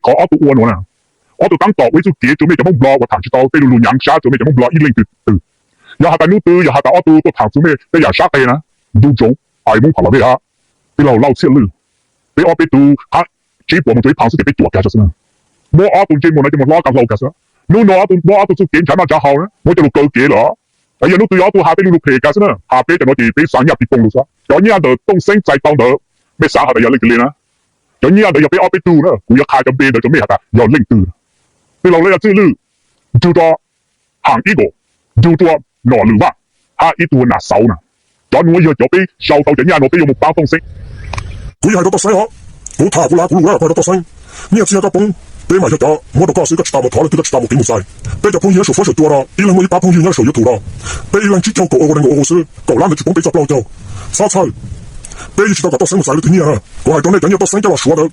qhov ob tug ua no na, ob tug tab tom ua ib txuj kev rua mej cov Moob Nplog uas thaam tsi tau tej lu lug nyaav sab rua mej cov Moob Nplog ib leej twg. Yog has tas nub twg yog has tas ob tug tuaj thaam txug mej tej yaam sab qe na, ntu zoov ai Moob Pha La Vej hab tij laug Lauj Txhiaj Lwj, peb ob peb tug qhab tsib puas moog rua ib phav xwb ces peb cuam kag tso xwb na. Muab ob tug ntsej muag no coj moog hlob kag hlau kag xwb. Nub no muab ob tug txuj kev nrhav noj nrhav haus na muab coj lug kaw kev lawm. Yog nub twg yog ob tug has tej lu lug phem kag xwb na, has peb cov no ces peb xaav nyaj pig poog lug xwb. Cov nyiaj ntawm Tooj Xeeb txais tau ntawd, mej xaav has tas yog leej twg le na? Cov nyiaj ntawd yog peb ob peb tug na, kuv yuav qha cov npe ntawd rua mej has tas yog leej twg. Tij laug Lauj Txhiaj Lwj, nrug rua Haam Ib Kaum, nrug rua Nom Lwm Vaj, hab ib tug Nam Xauv na. Cov nuav yog cov peb sau tau cov nyiaj nuav peb yuav moog paab Tooj Xeeb. Kuv yeej hais rua Tooj Xeeb os, kuv tham kuv lav kuv lug lawm, kuv hais rua Tooj Xeeb, nyiaj txiag koj poob, peb maam yog cov muab rua koj xwb, koj tsi tas mus thov leej twg, koj tsi tas mus kev mus txais. Peb cov phooj ywg nyob saum fuab saum cua no ib leeg muaj ib pab phooj ywg nyob saum YouTube no, peb ib leeg tsib caug kaum euro, nees nkaum euro xwb, kaum lab ntawd tsi poob peb txoj plaub caug. Txhob txhawj, peb yuav tsi tau kom Tooj Xeeb mus txais leej twg nyiaj na. Kuv hais rua nej cov nyiaj Tooj Xeeb coj los suav ntawd,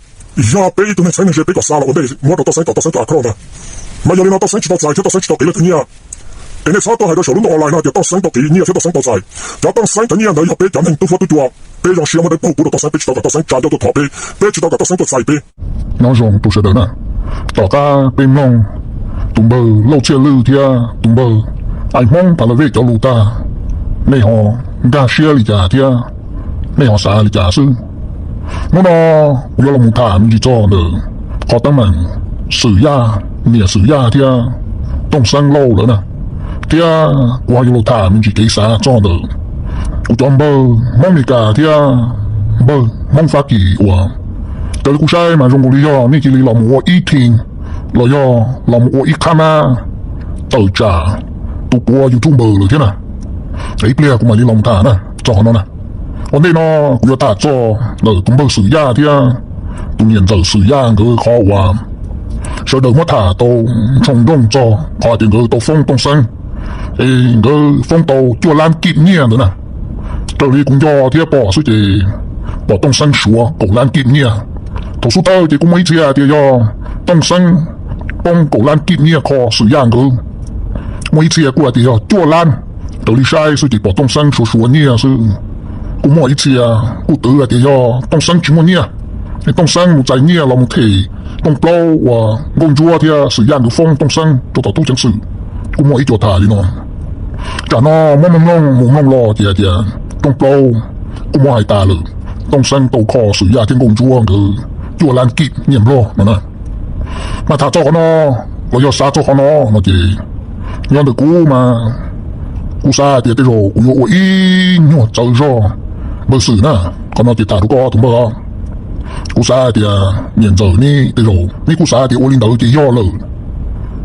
yog peb ib tug neeg txheeb neeg ze peb kom xa los ua ntej muab rua Tooj Xeeb kom Tooj Xeeb tau account na. Mas yog li no Tooj Xeeb tsi tau txais thiab Tooj Xeeb tsi tau qiv leej twg nyiaj. Es nej txhob tuaj hais rua saum lub ntuj online no tias Tooj Xeeb tau qiv nyiaj thiab Tooj Xeeb tau txais. Cov Tooj Xeeb cov nyiaj ntawd yog peb cov neeg tub huab tub cua, peb zoo siab muab dawb paug pub rua Tooj Xeeb, peb tsi tau kom Tooj Xeeb tsa ncauj tuaj thov peb, peb tsi tau kom Tooj Xeeb tuaj txais peb. Nyob zoo rua sawv daws na, tom qab peb mloog tus npawg Lauj Txhiaj Lwj thiab tus npawg Ai Hmoob Pha La Vej cov lus tag, nej ho nkag siab li cas thiab nej ho xav li cas xwb? Hnub no kuv yuav los mus tham me ntsis txog ntawm qhov teeb meem Xwm Yaj, niam Xwm Yaj thiab Tooj Xeeb Lauj lawm na, thiab kuv ho yuav los tham me ntsis kev xav txog ntawm kuv cov npawg Hmoob Amelikas thiab npawg Hmoob Fab Kis uas raws li kuv saib mas zoo nkaus li yog nej cia li los mus ua ib team los yog los mus ua ib qhab nab tawm tsam tus puav YouTube npawg lawm thiab na. Ib pliag kuv mam li los tham na txog qhov no na. Ua ntej no kuv yuav tham txog ntawm tus npawg Xwm Yaj thiab tus niam ntxawm Xwm Yaj nkawd qhov uas sawv daws muab tham tau ntshoo nrooj txog qhov tias nkawd tau foob Tooj Xeeb, es nkawd foob tau cuaj lab kib nyiaj ntawd na. Raws li kuv nco thiab pom xwb ces pom Tooj Xeeb suav kaum lab kib nyiaj. Thaum xub thawj ces kuj muaj ib txhia tias yog Tooj Xeeb poob kaum lab kib nyiaj kho Xwm Yaj nkawd. Muaj ib txhia kuj hais tias yog cuaj lab. Raws li saib xwb ces pom Tooj Xeeb suav suav nyiaj xwb. Kuj muaj ib txhia kuj twv hais tias yog Tooj Xeeb tsis muaj nyiaj, es Tooj Xeeb mus txais nyiaj los mus them rooj plaub uas Nkauj Ntsuab thiab Xwm Yaj nkawd foob Tooj Xeeb rau tom tub ceev xwm. Kuj muaj ib co tham li no. Tsam no muab mloog mus mloog los ces hais tias rooj plaub kuj muab hais tas lawm, Tooj Xeeb tau kho Xwm Yaj thiab Nkauj Ntsuab nkawd cuaj lab kib nyiaj Nplog no na. Mas tham txog qhov no los yog xav txog qhov no no ces nyob ntawm kuv mas kuv xav hais tias tej zaum kuv yuav ua ib nyuag txawv zog npawg Xwm na. Qhov no ces tham rau koj tus npawg os. Kuv xav hais tias niam ntxawm neb tej zaum neb kuj xav hais tias ua li ntawd ces yog lawm,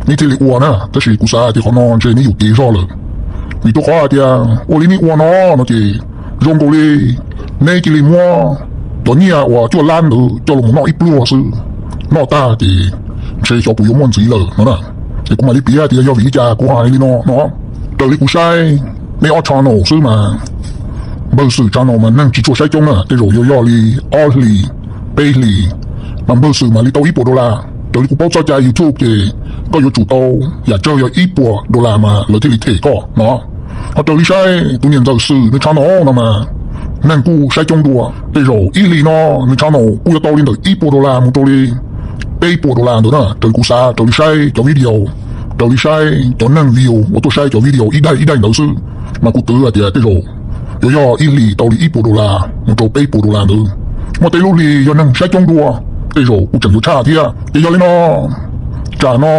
neb thiaj li ua na, tab sis kuv xav hais tias qhov no ntshe neb yuam kev zog lawm. Vim rau qhov hais tias ua li neb ua no no ces zoo nkaus li neb cia li muab cov nyiaj uas cuaj lab ntawd coj los noj ib pluag xwb, noj tag ces ntshe xyov puas yuav muaj ntxiv lawm no na. Es kuv mam li piav tias yog vim li cas kuv hais li no no. Raws li kuv saib nej ob channel xwb mas, npawg Xwm channel mas neeg tsis tshua saib coob na, tej zaum yuav yog li ob hlis peb hlis mas npawg Xwm mam li tau ib puas dollar. Raws li kuv paub txoj cai YouTube ces koj yuav tsum tau yam tsawg yog ib puas dollar mas lawv thiaj li them koj no. Ho raws li saib tus niam ntxawm Xwm nws channel no mas neeg kuj saib coob dua, tej zaum ib hlis no nws channel kuj yuav tau li ntawm ib puas dollar mus rau li peb puas dollar ntawd na. Raws li kuv xav, raws li saib cov video, raws li saib cov neeg view uas tuaj saib cov video ib daim ib daim ntawd xwb mas kuv twv hais tias tej zaum yuav yog ib hlis tau li ib puas dollar mus rau peb puas dollar ntawd. Muaj tej lub hlis yog neeg saib coob dua, tej zaum kuj tseem yuav tshaj thiab. Ces yog li no, tsam no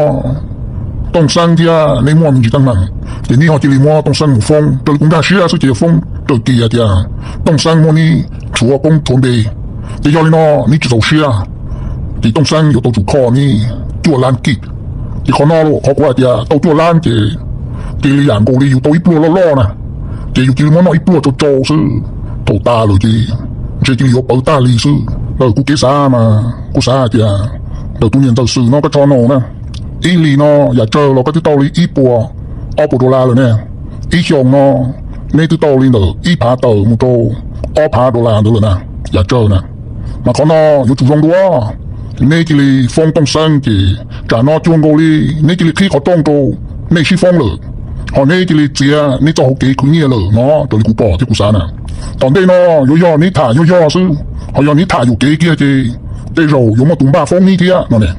Tooj Xeeb thiab neb muaj me ntsis teeb meem, ces neb ho cia li muab Tooj Xeeb mus foob. Raws li kuv nkag siab xwb ces yog foob raws kis hais tias Tooj Xeeb muab neb rhuav koob rhuav npe. Ces yog li no neb tsis txaus siab, ces Tooj Xeeb yuav tau tsum kho neb cuaj lab kib. Ces qhov no qhov kuv hais tias tau cuaj lab ces cia li yam nkaus li yus tau ib pluag loj loj na, ces yus cia li muab noj ib pluag tsau tsau xwb, thaum tas lawm ces ntshe cia li yuav pawv tag li xwb. Ntawm kuv kev xav mas kuv xav hais tias ntawm tus niam ntxawm Xwm no koj channel na, ib hlis no yam tsawg los koj twb tau li ib puas ob puas dollar lawm ne. Ib xyoos no neb twb tau li ntawm ib phav tawm mus rau ob phav dollar ntawd lawm na, yam tsawg na. Mas qhov no yuav tsum zoo dua, neb cia li foob Tooj Xeeb ces tsam no cuag nkaus li neb cia li qhib qhov rooj rau nej sib foob lawm, ho neb cia li txiav neb txoj hauv kev khwv nyiaj lawm no, raws li kuv pom thiab kuv xav na. Tom ntej no yuav yog neb tham yog yog xwb, ho yog neb tham yuam kev kiag ces tej zaum yuav muaj tus npaj foob neb thiab no ne.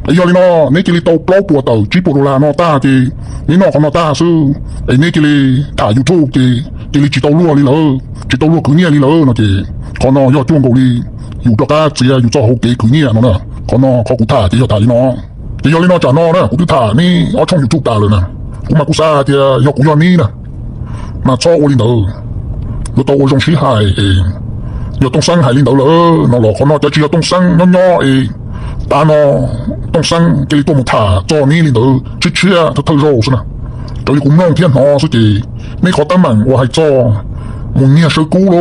Es yog li no, neb cia li tau plaub puas tawm tsib puas dollar no tag ces neb noj qhov no tag xwb, es neb cia li tham YouTube ces cia li tsis tau luag li lawm, tsis tau luag khwv nyiaj li lawm no ces qhov no yog cuag nkaus li yus rov qab txiav yus txoj hauv kev khwv nyiaj no na. Qhov no qhov kuv tham ces yog tham li no. Ces yog li no tsam no na kuv twb tham neb ob tshooj YouTube tas lawm na, kuv mas kuv xav tias yog kuv yog neb na mas txhob ua li ntawd, yuav tau ua zoo sib hais es yog Tooj Xeeb hais li ntawd lawm no los qhov no cov tsis yog Tooj Xeeb nyob nyob es tav no Tooj Xeeb cia li tuaj mus tham txog neb li ntawd tshiab tshiab thawj thawj zaug xwb na. Raws li kuv mloog thiab hnov xwb ces neb qhov teeb meem uas hais txog mus nyiag sawv kub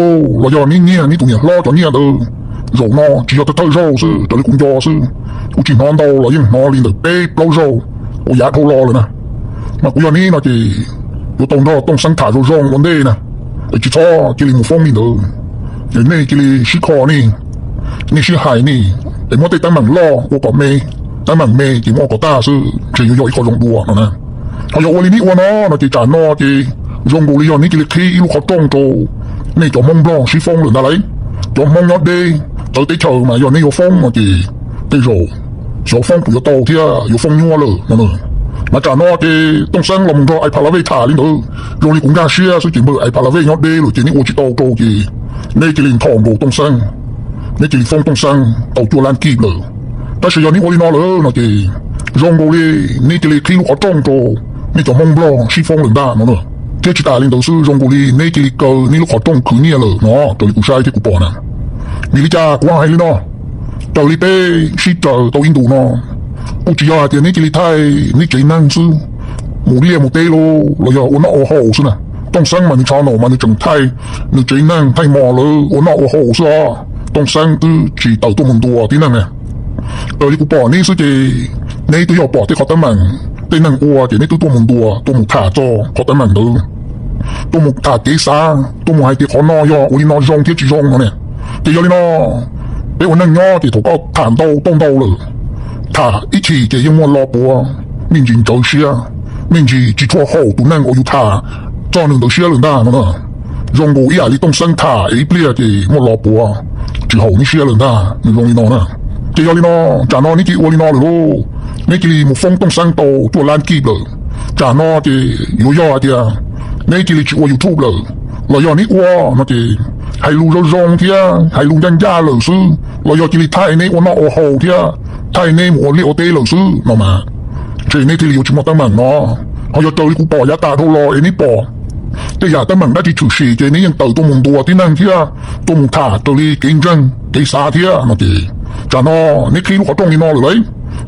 los yog neb nyiag neb tus niam hlob cov nyiaj ntawd zaum no tsis yog thawj thawj zaug xwb, raws li kuv nco xwb, kuv tsis hnov ntau los yeej hnov li ntawm peb plaub zaug uas yav dhau los lawm na. Mas kuv yog neb no ces yuav tau nrog Tooj Xeeb tham zoo zoo ua ntej na, es tsis txhob cia li mus foob li ntawd. Es nej cia li sib kho nej, nej sib hais nej, es muab tej teeb meem loj ua kom me, teeb meem me ces muab ua kom tag xwb ntshe yuav yog ib qho zoo dua no na. Ho yog ua li neb ua no no ces tsam no ces zoo nkaus li yog neb cia li qhib ib lub qhov rooj rau nej cov Hmoob Nplog sib foob lawm ntag lauj. Cov Hmoob nyob deb txawv teb chaws mas yog neb yuav foob no ces tej zaum xyov foob puas yuav tau thiab yuav foob nyuaj lawm no. Mas tsam no ces Tooj Xeeb los mus nrog Ais Pha La Vej tham li ntawd, zoo li kuv nkag siab xwb ces npawg Ais Pha La Vej nyob deb lawm ces neb ua tsis tau rau ces neb cia li nthos nkaus Tooj Xeeb, neb cia li foob Tooj Xeeb tau cuaj lab kib lawm. Tab sis yog neb ua li no lawm no ces zoo nkaus li neb cia li qhib lub qhov rooj rau nej cov Hmoob Nplog sib foob lawm ntag no na. Thiab tsis tas li ntawd xwb zoo nkaus li neb cia li kaw neb lub qhov rooj khwv nyiaj lawm no raws li kuv saib thiab kuv pom na. Vim li cas kuv hais li no? Raws li peb sib raws tau ib ntus no kuj tsis yog hais tias neb cia li thaij neb tsev neeg xwb, mus liaj mus teb los yog ua noj ua haus xwb na. Tooj Xeeb mas nws tsho naum mas nws tseem thaij nws tsev neeg thaij mos lawv ua noj ua haus xwb os. Tooj Xeeb twb tsis tawm tuaj mus ntuas tib neeg na. Raws li kuv pom neb xwb ces neb twb yog pom tej qhov teeb meem tej neeg ua ces neb twb tuaj mus ntuas tuaj mus tham txog qhov teeb meem ntawd, tuaj mus tham kev xav tuaj mus hais tias qhov no yog ua li no zoo thiab tsis zoo no ne. Ces yog li no peb ua neej nyob ces thaum koj tham ntau tau ntau lawm, tham ib chim ces yeej muaj lo puav, me ntsis ntsawv siab, me ntsis tsis tshua haum tus neeg uas yus tham txog nws ntawd siab lawm ntag no na. Zoo nkaus ib yam li Tooj Xeeb tham es ib pliag ces muaj lo puav tsis haum neb siab lawm ntag, nws zoo li no na. Ces yog li no, tsam no neb cia li ua li no lawm lauj, neb cia li mus foob Tooj Xeeb tau cuaj lab kib lawm. Tsam no ces yuav yog hais tias neb cia li tsis ua YouTube lawm los yog neb ua no ces hais lus zoo zoo thiab hais lus ncaj ncaj lawm xwb los yog cia li thaij neb ua noj ua haus thiab thaij neb mus ua liaj ua teb lawm xwb no mas ntshe neb thiaj li yuav tsis muaj teeb meem no. Ho yog raws li kuv pom yav tas dhau los es neb pom tej yam teeb meem dab tsi tshwm sim ces neb yeej tawm tuaj mus ntuas tib neeg thiab tuaj mus tham raws li kev ntseeg kev xav thiab no ces tsam no neb qhib lub qhov rooj li no lawm lauj.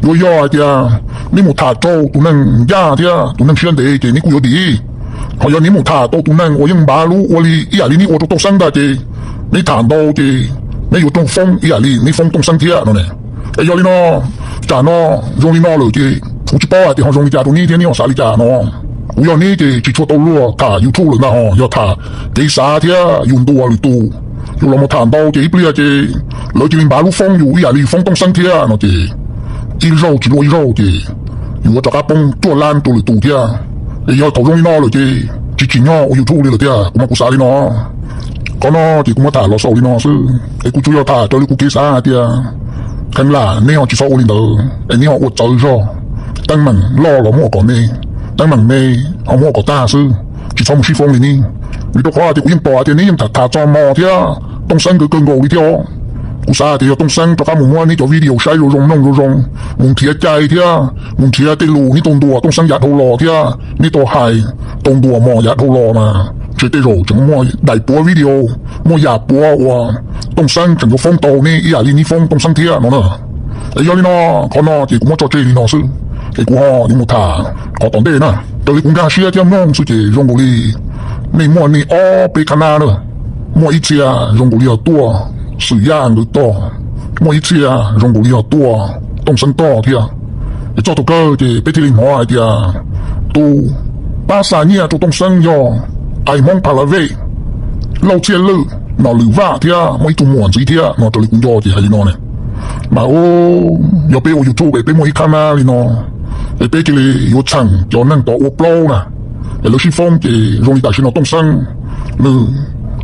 Yuav yog hais tias neb mus tham rau tus neeg ncaj thiab tus neeg siab ntev ces neb kuj yuav dim. Ho yog neb mus tham tau tus neeg uas yeej npav lub ua li ib yam li neb ua rau Tooj Xeeb ntag ces neb tham ntau ces neb yuav raug foob ib yam li neb foob Tooj Xeeb thiab no ne. Es yog li no, tsam no zoo li no lawm ces kuv tsis paub hais tias ho zoo li cas rau neb thiab neb ho xav li cas no. Kuv yog neb ces tsis tshua tau luag tham YouTube lawm ntag, ho yog tham kev xav thiab yus ntuas lwm tus, yus los mus tham ntau ces ib pliag ces lawv cia li npav lub foob yus ib yam li yus foob Tooj Xeeb thiab no ces ib zaug tsis luaj ib zaug ces yus yuav rov qab poob cuaj lab rau lwm tus thiab. Es yog thaum zoo li no lawm ces tsis tsim nyog ua YouTube li lawm tiag, kuv mas kuv xav li no. Qhov no ces kuv muab tham los xaus li no xwb es kuv tsuas yog tham raws li kuv kev xav hais tias kheev lam neb ho tsis txhob ua li ntawd es neb ho ua txawv zog. Teeb meem loj los muab ua kom me, teeb meem me ho muab ua kom tag xwb, tsis txhob mus sib foob li ne. Vim rau qhov hais tias kuv yeej pom hais tias neb yeej tham tham txog mos thiab Tooj Xeeb nkawd kawg nkaus li thiab. Kuv xav hais tias yog Tooj Xeeb rov qab mus muab neb cov video saib zoo zoo mloog zoo zoo, mus nrhiav cai thiab mus nrhiav tej lus neb tau ntuas Tooj Xeeb yav dhau los thiab neb tau hais tau ntuas mos yav dhau los mas ntshe tej zaum tseem muaj daim puav video, muaj yam puav uas Tooj Xeeb tseem yuav foob tau neb ib yam li neb foob Tooj Xeeb thiab no na. Es yog li no, qhov no ces kuv muab tso tseg li no xwb, es kuv ho yuav mus tham qhov tom ntej na. Raws li kuv nkag siab thiab mloog xwb ces zoo nkaus li nej muaj nej ob peb khab nab na, muaj ib txhia zoo nkaus li yog tuaj Xwm Yaj nkawd tog, muaj ib txhia zoo nkaus li yog tuaj Tooj Xeeb tog thiab. Es txog thaum kawg ces peb thiaj li hnov hais tias tus pab xa nyiaj rau Tooj Xeeb yog Ais Hmoob Pha La Vej, Lauj Txhiaj Lwj, Nom Lwm Vaj thiab muaj ib tug muam ntxiv thiab no raws li kuv nco ces hais li no ne. Mas yog peb ua YouTube es peb muaj ib khab nab li no es peb cia li yuav txheem cov neeg tod ua plaub na, es lawv sib foob ces zoo li tam sim no Tooj Xeeb nws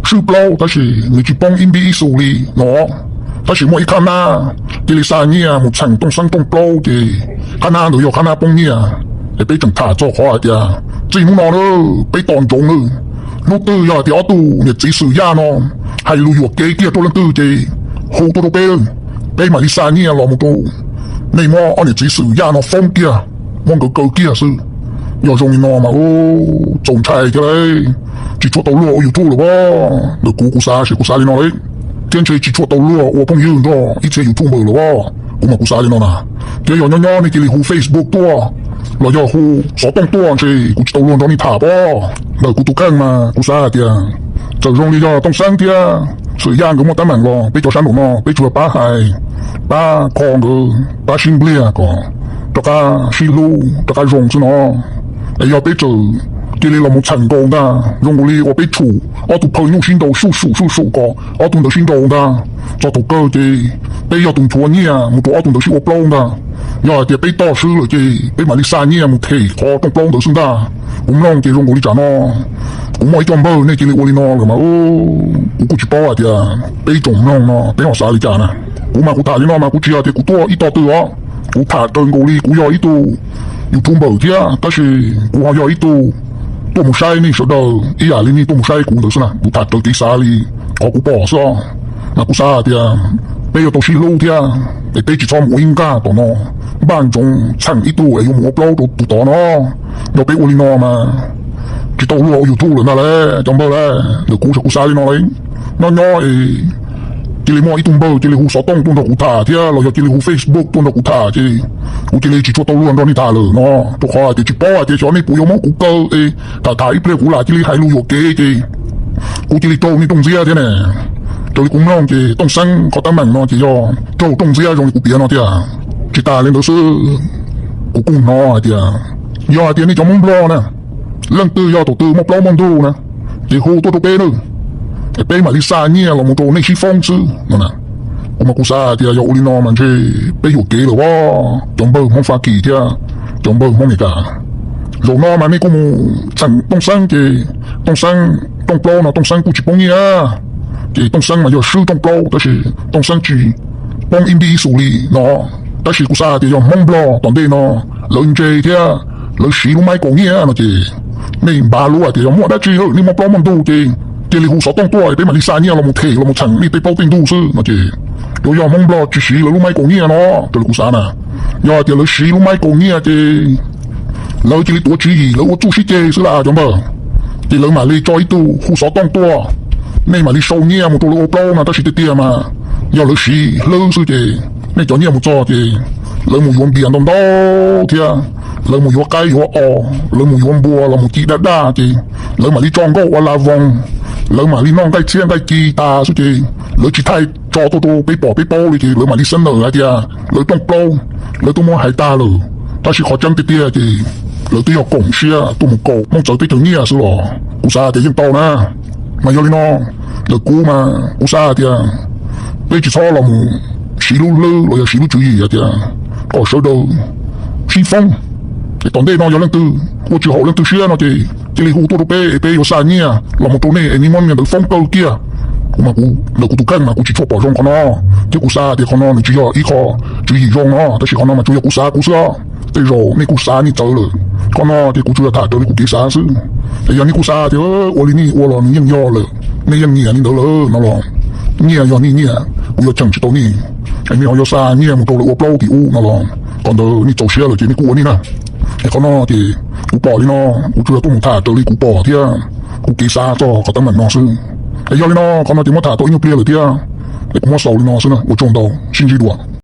swb plaub tab sis nws tsis poob ib npib ib xus li no. Tab sis muaj ib qhab nab cia li xa nyiaj mus txheem Tooj Xeeb rooj plaub ces qhab nab ntawd yog qhab nab poob nyiaj. Es peb tseem tham txog qhov hais tias txij hnub no na, peb tos ntsoov nawb, hnub twg yog hais tias ob tug niam txiv Xwm Yaj no hais lus yuam kev kiag rau leej twg ces hu tuaj rau peb, peb mam li xa nyiaj los mus rau nej muab ob niam txiv Xwm Yaj no foob kiag, muab nkawd kaw kiag xwb. Yog zoo li no mas ub, txaus ntshai thiab lauj, tsis tshua tau luag ua YouTube lawm as. Ntawm kuv, kuv xav, kuv xav li no lauj, thiab ntshe tsis tshua tau luag ua phooj ywg nrog ib txhia YouTube npawg lawm as. Kuv mas kuv xav li no na, thiab yog nyob nyob nej cia li hu Facebook tuaj los yog hu xov tooj tuaj ntshe kuv tsis tau luag nrog nej tham pob. Ntawm kuv tus kheej mas kuv xav hais tias txawm zoo li yog Tooj Xeeb thiab Xwm Yaj nkawd muaj teeb meem los peb cov sab nraum no peb tsuas pab hais, pab kho nkawd, pab sib npliag kom rov qab sib hlub rov qab zoo xwb no. Es yog peb txawm cia li los mus txheem nkaus ntag, zoo nkaus li uas peb tshum ob tug phaw nyuj sib nraus suj sum suj sum kom ob tug ntawd sib nraus ntag, txog thaum kawg ces peb yog tus nchuav nyiaj mus rau ob tug ntawd sib ua plaub ntag. Yog hais tias peb toj swb lawm ces peb mam li xa nyiaj mus them qhov rooj plaub ntawd xwb ntag. Kuv mloog ces zoo nkaus li tsam no kuv muaj ib co npawg nej cia li ua li no lawm mas kuv kuj tsis paub hais tias peb ib tsoom mloog no peb ho xav li cas na. Kuv mas kuv tham li no mas kuv tsis yog tias kuv tuaj ib tog twg os, kuv tham raws nkaus li kuv yog ib tug YouTube npawg thiab tab sis kuv ho yog ib tug tuaj mus saib nej sawv daws ib yam li nej tuaj mus saib kuv ntawd xwb na. Kuv tham raws kev xav li qhov kuv pom xwb os. Mas kuv xav hais tias peb yuav tau sib hlub thiab es peb tsis txhob mus ua ib nkag tom no, npaj ntsoov txheem ib tug es yuav mus ua plaub rau tus tod no. Yog peb ua li no mas tsis tau luag ua YouTube lawm ntag lauj cov npawg lauj. Ntawm kuv, kuv xav li no lauj, nyob nyob es cia li muaj ib tug npawg cia li hu xov tooj tuaj nrog kuv tham thiab los yog cia li hu Facebook tuaj nrog kuv tham ces kuv cia li tsis tshua tau luag nrog nej tham lawm no, rau qhov hais tias tsis paub hais tias xyov nej puas yuav muab kuv kaw es tham tham ib pliag kuv lam cia li hais lus yuam kev ces kuv cia li raug nej rooj ntxiab thiab ne. Raws li kuv mloog ces Tooj Xeeb qhov teeb meem no ces yog raug rooj ntxiab zoo li kuv piav no tiag. Tsis tas li ntawd xwb, kuv kuj hnov hais tias yog hais tias nej cov Hmoob Nplog na, leej twg yog thaum twg muaj plaub muaj ntug na, ces hu tuaj rau peb na, es peb mam li xa nyiaj los mus rau nej sib foob xwb no na. Kuv mas kuv xav hais tias yog ua li no mas ntshe peb yuam kev lawm as cov npawg Hmoob Fab Kis thiab cov npawg Hmoob Amelikas. Zaum no mas nej kuj mus txheem Tooj Xeeb ces Tooj Xeeb rooj plaub no Tooj Xeeb kuj tsis poob nyiaj, ces Tooj Xeeb mas yog swb rooj plaub tab sis Tooj Xeeb tsis poob ib npib ib xus li no. Tab sis kuv xav hais tias yog Hmoob Nplog tom ntej no lawv ntse thiab lawv siv lub maib kaus nyiaj no ces nej npav lub hais tias yog muaj dab tsi nej muaj plaub muaj ntug ces cia li hu xov tooj tuaj peb mam li xa nyiaj los mus them los mus txheem nej tej plaub tej ntug xwb no ces yuav yog Hmoob Nplog tsis siv lawv lub maib kaus nyiaj no, raws li kuv xav na. Yog hais tias lawv siv lub maib kaus nyiaj ces lawv cia li tuav tswv yim lawv ua txuj sib ceg xwb las cov npawg, ces lawv mam li tso ib tug hu xov tooj tuaj, nej mam li sau nyiaj mus rau lawv ua plaub no. Tab sis tiag tiag mas yog lawv siv hlwb xwb ces nej cov nyiaj mus txog ces lawv mus yuav npias ntau ntau thiab lawv mus yuav qaib yuav os, lawv mus yuav npua los mus ci daj daj ces lawv mam li tso nkauj ua la voos, lawv mam li noj nqaij txhiab nqaij ci tas xwb ces lawv tsis thaij tso tuaj rau peb pom peb paub li ces lawv mam li xab nawm hais tias lawv rooj plaub lawv twb muab hais tag lawm. Tab sis qhov tseeb tiag tiag ces lawv twb yog koom siab tuaj mus kaum Hmoob txawv teb chaws nyiaj xwb los kuv xav tias yeej tau na. Mas yog li no, ntawm kuv mas kuv xav tias peb tsis txhob los mus siv lub hlwb los yog siv lub tswv yim hais tias kom sawv daws sib foob. Es tom ntej no yog leej twg ua tsis haum leej twg siab no ces cia li hu tuaj rau peb, peb yuav xa nyiaj los mus rau nej es nej muab nyiaj ntawd foob kaw kiag. Kuv mas kuv ntawm kuv tus kheej mas kuv tsis tshua pom zoo qhov no, thiab kuv xav tias qhov no nws tsis yog ib qho tswv yim zoo no, tab sis qhov no mas tsuas yog kuv xav kuv xwb. Tej zaum nej kuj xav nej txawv lawm, qhov no ces kuv tsuas yog tham raws li kuv kev xav xwb. Es yog nej kuj xav tias ua li nej ua los nws yeej yog lawm, nej yeej nyiam li ntawd lawm no los nyiaj yog nej nyiaj, kuv yuav cheem tsis tau nej. Es nej ho yuav xa nyiaj mus rau lawv ua plaub tim ub no los qhov ntawd nej txaus siab lawm ces nej kuj ua nej na. Es qhov no ces kuv pom li no, kuv tsuas yog tuaj mus tham raws li kuv pom thiab kuv kev xav txog qhov teeb meem no xwb. Es yog li no qhov no ces muab tham tau ib nyuag pliag lawm thiab, es kuv muab xaus li no xwb na, ua tsaug ntau, sib ntsib dua.